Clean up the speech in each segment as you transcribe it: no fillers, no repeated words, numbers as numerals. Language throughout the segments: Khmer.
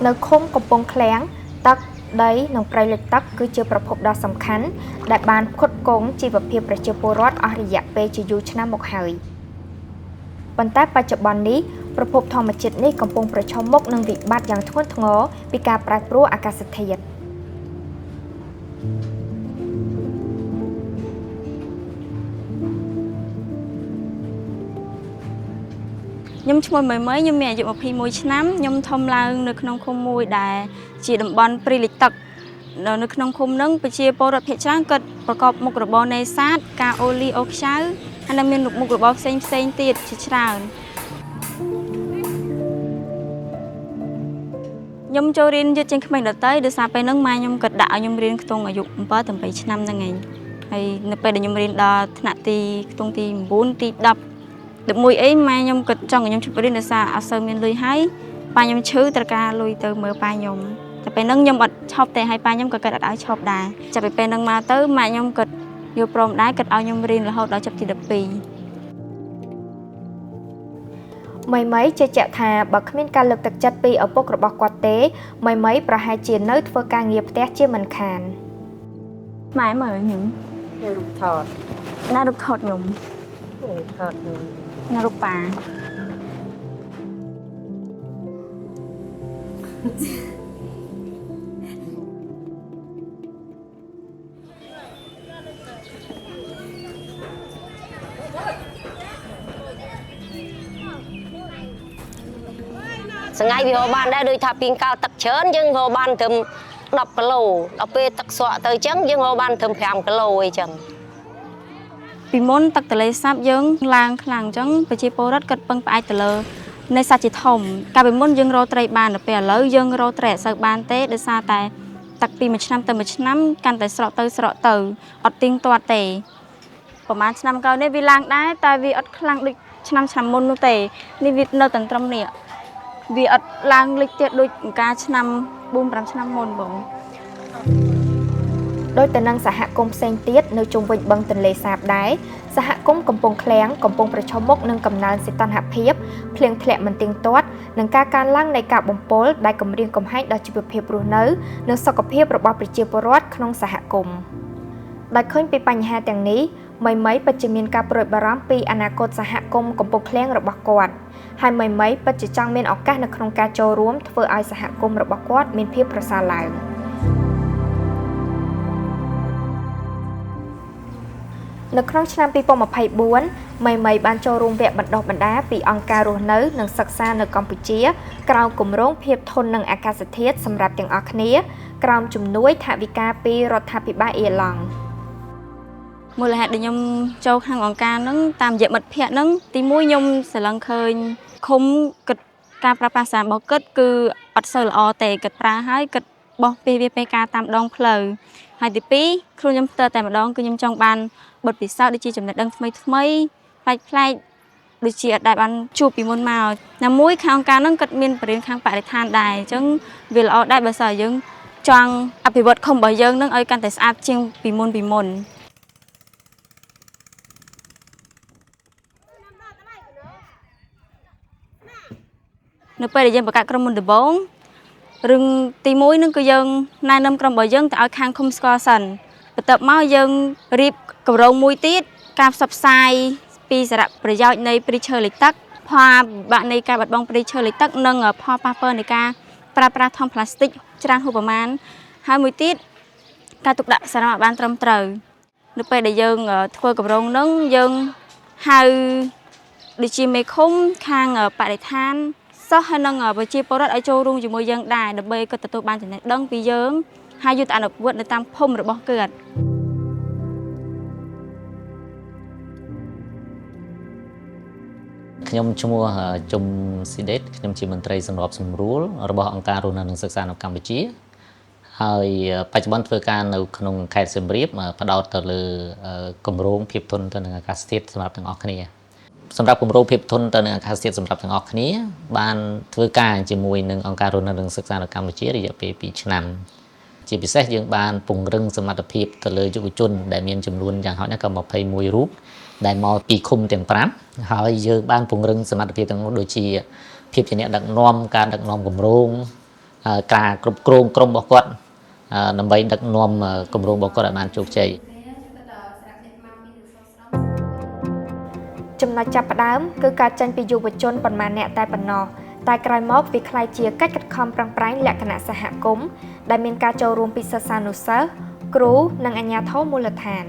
នៅឃុំកំពង់ឃ្លាំងទឹកដីនិងព្រៃលិចទឹកគឺជាប្រភពដ៏សំខាន់ដែលបានផ្គត់ផ្គង់ជីវភាពប្រជាពលរដ្ឋអស់រយៈពេលជាយូរឆ្នាំមកហើយប៉ុន្តែបច្ចុប្បន្ននេះប្រភពធម្មជាតិនេះកំពុងប្រឈមមុខនឹងវិបត្តិយ៉ាងធ្ងន់ធ្ងរពីការប្រែប្រួលអាកាសធាតុ ខ្ញុំឈ្មោះមីមីខ្ញុំមានអាយុ21ឆ្នាំខ្ញុំធំឡើងនៅក្នុងឃុំមួយដែលជាតំបន់ព្រៃលិចទឹកនៅក្នុងឃុំនឹងប្រជាពលរដ្ឋភាគច្រើនគាត់ប្រកបមុខរបរនេសាទការអូលីអូខ្ចៅហើយនៅមានមុខរបរផ្សេងផ្សេងទៀតជាច្រើនខ្ញុំចូលរៀនយឺតជាងក្មេងដទៃដោយសារពេលហ្នឹងម៉ែខ្ញុំគាត់ដាក់ឲ្យខ្ញុំរៀនខ្ទង់អាយុ7ទៅ8ឆ្នាំហ្នឹងឯងហើយនៅពេលដែលខ្ញុំរៀនដល់ថ្នាក់ទីខ្ទង់ទី9ទី10 11អីម៉ែខ្ញុំគាត់ចង់ឲ្យខ្ញុំជប់រៀនដោយសារអត់សូវមានលុយហើយប៉ាខ្ញុំឈឺត្រូវការលុយទៅមើលប៉ាខ្ញុំតែពេលហ្នឹងខ្ញុំអត់ឈប់ទេហើយប៉ាខ្ញុំក៏គាត់អត់ឲ្យឈប់ដែរចាប់ពីពេលហ្នឹងមកទៅម៉ែខ្ញុំគាត់យល់ព្រមដែរគាត់ឲ្យខ្ញុំរៀនរហូតដល់ចប់ទី12មីមីជឿជាក់ថាបើគ្មានការលើកទឹកចិត្តពីឪពុករបស់គាត់ទេមីមីប្រហែលជានៅធ្វើការងារផ្ទះជាមិនខានម៉ែមើលខ្ញុំរូបថតណារូបថតខ្ញុំថតខ្ញុំណារូបប៉ា សងៃវារកបានដែរដូចថាពីកាលទឹកច្រើនយើងរកបានត្រឹម10គីឡូដល់ពេលទឹកស្រកទៅអញ្ចឹងយើងរកបានត្រឹម5គីឡូអីចឹង ពីមុនទឹកទន្លេសាបយើងឡើងខ្លាំងអញ្ចឹងប្រជាពលរដ្ឋគាត់ពឹងផ្អែកទៅលើនេសាទជាធំកាលពីមុនយើងរកត្រីបានដល់ពេលឥឡូវយើងរកត្រីអត់សូវបានទេដោយសារតែទឹកពីមួយឆ្នាំទៅមួយឆ្នាំកាន់តែស្រកទៅស្រកទៅអត់ទៀងទាត់ទេប្រហែលឆ្នាំក្រោយនេះវាឡើងដែរតែវាអត់ខ្លាំងដូចឆ្នាំមុននោះទេនេះវានៅតែត្រឹមនេះវាអត់ឡើងលិចទៀតដូចកាលឆ្នាំ4 5ឆ្នាំមុនបងដោយទៅនឹងសហគមន៍ផ្សេងទៀតនៅជុំវិញបឹងទន្លេសាបដែរសហគមន៍កំពង់ឃ្លាំងកំពុងប្រឈមមុខនឹងកំណើនសីតុណ្ហភាពភ្លៀងធ្លាក់មិនទៀងទាត់និងការកើនឡើងនៃការបំពុលដែលគំរាមកំហែងដល់ជីវភាពរស់នៅនិងសុខភាពរបស់ប្រជាពលរដ្ឋក្នុងសហគមន៍ដោយឃើញពីបញ្ហាទាំងនេះមីមីពិតជាមានការព្រួយបារម្ភពីអនាគតសហគមន៍កំពង់ឃ្លាំងរបស់គាត់ហើយមីមីពិតជាចង់មានឱកាសនៅក្នុងការចូលរួមធ្វើឲ្យសហគមន៍របស់គាត់មានភាពប្រសើរឡើងនៅក្នុងឆ្នាំ2024មីមីបានចូលរួមវគ្គបណ្ដុះបណ្ដាលពីអង្គការរស់នៅនិងសិក្សានៅកម្ពុជាក្រោមគម្រោងភាពធន់នឹងអាកាសធាតុសម្រាប់ទាំងអស់គ្នាក្រោមជំនួយថវិកាពីរដ្ឋាភិបាលអ៊ីឡង់មូលហេតុដែលខ្ញុំចូលខាងអង្គការហ្នឹងតាមរយៈមិត្តភ័ក្តិហ្នឹងទីមួយខ្ញុំស្រឡឹងឃើញឃុំគិតការប្រើប្រាស់សាររបស់គិតគឺអត់សូវល្អទេគិតប្រើហើយគិតបោះពេលវាពេលការតាមដងផ្លូវហើយទីពីរខ្លួនខ្ញុំផ្ទាល់តែម្ដងគឺខ្ញុំចង់បានបទពិសោធន៍ដូចជាចំណេះដឹងថ្មីថ្មីប្លែកប្លែកដូចជាអត់ដែលបានជួបពីមុនមកណាមួយខាងអង្គការហ្នឹងគាត់មានបរិញ្ញាខាងបរិស្ថានដែរអញ្ចឹងវាល្អដែរបើសិនយើងចង់អភិវឌ្ឍឃុំរបស់យើងហ្នឹងឲ្យកាន់តែស្អាតជាងពីមុនពីមុននៅពេលដែលយើងបង្កើតក្រុមមុនដំបូងរឿងទី1នឹងគឺយើងណែនាំក្រុមរបស់យើងទៅឲ្យខាងឃុំស្គាល់សិនបន្ទាប់មកយើងរៀបគម្រោងមួយទៀតការផ្សព្វផ្សាយពីសារៈប្រយោជន៍នៃព្រៃឈើលិចទឹកផលវិបាកនៃការបាត់បង់ព្រៃឈើលិចទឹកនិងផលប៉ះពាល់នៃការប្រើប្រាស់ថង់ប្លាស្ទិកច្រើនហួសប្រមាណហើយមួយទៀតការទុកដាក់សារៈបានត្រឹមត្រូវនៅពេលដែលយើងធ្វើគម្រោងនឹងយើងហៅដូចជាមេឃុំខាងបរិស្ថានសិស្សហើយនិងប្រជាពលរដ្ឋឲ្យចូលរួមជាមួយយើងដែរដើម្បីគាត់ទទួលបានចំណេះដឹងពីយើងហើយយកទៅអនុវត្តនៅតាមភូមិរបស់គាត់ខ្ញុំឈ្មោះជុំស៊ីដេតខ្ញុំជាមន្ត្រីសម្របសម្រួលរបស់អង្គការរស់នៅនិងសិក្សានៅកម្ពុជាហើយបច្ចុប្បន្នធ្វើការនៅក្នុងខេត្តសៀមរាបផ្ដោតទៅលើគម្រោងភាពធន់ទៅនឹងអាកាសធាតុសម្រាប់ទាំងអស់គ្នាសម្រាប់គម្រោងភាពធន់ទៅនឹងអាកាសធាតុសម្រាប់ទាំងអស់គ្នាបានធ្វើការជាមួយនឹងអង្គការរស់នៅនិងសិក្សានៅកម្ពុជារយៈពេល2ឆ្នាំជាពិសេសយើងបានពង្រឹងសមត្ថភាពទៅលើយុវជនដែលមានចំនួនយ៉ាងហោចណាស់ក៏21រូបដែលមកពីឃុំទាំង5ហើយយើងបានពង្រឹងសមត្ថភាពទាំងនោះដូចជាភាពជាអ្នកដឹកនាំការដឹកនាំគម្រោង ការគ្រប់គ្រងក្រុមរបស់គាត់ដើម្បីដឹកនាំគម្រោងរបស់គាត់ឲ្យបានជោគជ័យចំណុចចាប់ផ្ដើមគឺការចេញពីយុវជនប៉ុន្មានអ្នកតែប៉ុណ្ណោះតែក្រោយមកវាក្លាយជាកិច្ចខិតខំប្រឹងប្រែងលក្ខណៈសហគមន៍ដែលមានការចូលរួមពីសិស្សានុសិស្សគ្រូនិងអាជ្ញាធរមូលដ្ឋាន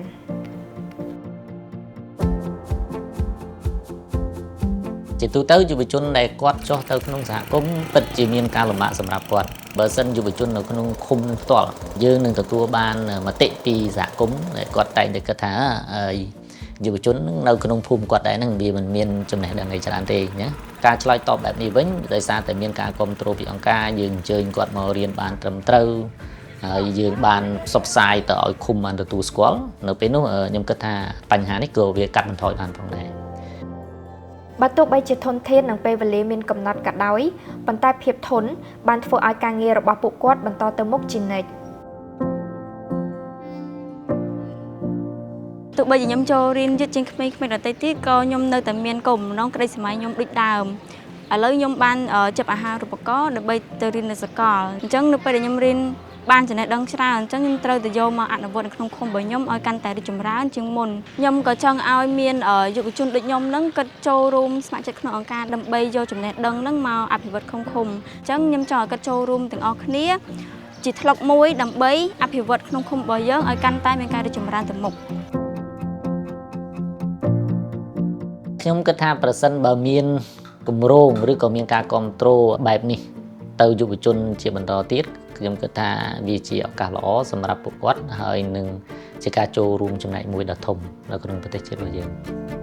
ជាទូទៅយុវជនដែលគាត់ចុះទៅក្នុងសហគមន៍ពិតជាមានការលំបាកសម្រាប់គាត់បើសិនយុវជននៅក្នុងឃុំនឹងផ្ទាល់យើងនឹងទទួលបានមតិពីសហគមន៍ដែលគាត់តែងតែគិតថាយុវជននៅក្នុងភូមិគាត់ដែរហ្នឹងវាមិនមានចំណេះដឹងអីច្រើនទេណាការឆ្លើយតបបែបនេះវិញដោយសារតែមានការគ្រប់គ្រងពីអង្គការយើងអញ្ជើញគាត់មករៀនបានត្រឹមត្រូវហើយយើងបានផ្សព្វផ្សាយទៅឲ្យឃុំបានទទួលស្គាល់នៅពេលនោះខ្ញុំគិតថាបញ្ហានេះក៏វាកាត់បន្ថយបានផងដែរបើទោះបីជាធនធាននិងពេលវេលាមានកំណត់ក៏ដោយប៉ុន្តែភាពធន់បានធ្វើឲ្យការងាររបស់ពួកគាត់បន្តទៅមុខជានិច្ចទោះបីជាខ្ញុំចូលរៀនយឺតជាងក្មេងៗដទៃទៀតក៏ខ្ញុំនៅតែមានគោលបំណងក្តីស្រមៃខ្ញុំដូចដើមឥឡូវខ្ញុំបានចាប់អាហារូបករណ៍ដើម្បីទៅរៀននៅសាកលអញ្ចឹងនៅពេលដែលខ្ញុំរៀនបានចំណេះដឹងច្រើនអញ្ចឹងខ្ញុំត្រូវទៅយកមកអនុវត្តនៅក្នុងឃុំរបស់ខ្ញុំឲ្យកាន់តែរីកចម្រើនជាងមុនខ្ញុំក៏ចង់ឲ្យមានយុវជនដូចខ្ញុំហ្នឹងគាត់ចូលរួមស្ម័គ្រចិត្តក្នុងអង្គការដើម្បីយកចំណេះដឹងហ្នឹងមកអភិវឌ្ឍឃុំអញ្ចឹងខ្ញុំចង់ឲ្យគាត់ចូលរួមទាំងអស់គ្នាជាថ្លុកមួយដើម្បីអភិវឌ្ឍក្នុងឃុំរបស់យើងឲ្យកាន់តែមានការរីកចម្រើនទៅមុខខ្ញុំគិតថាប្រសិនបើមានគម្រោងឬក៏មានការគ្រប់គ្រងបែបនេះទៅយុវជនជាបន្តទៀតខ្ញុំគិតថាវាជាឱកាសល្អសម្រាប់ពួកគាត់ហើយនឹងជាការចូលរួមចំណែកមួយដ៏ធំនៅក្នុងប្រទេសជាតិរបស់យើង។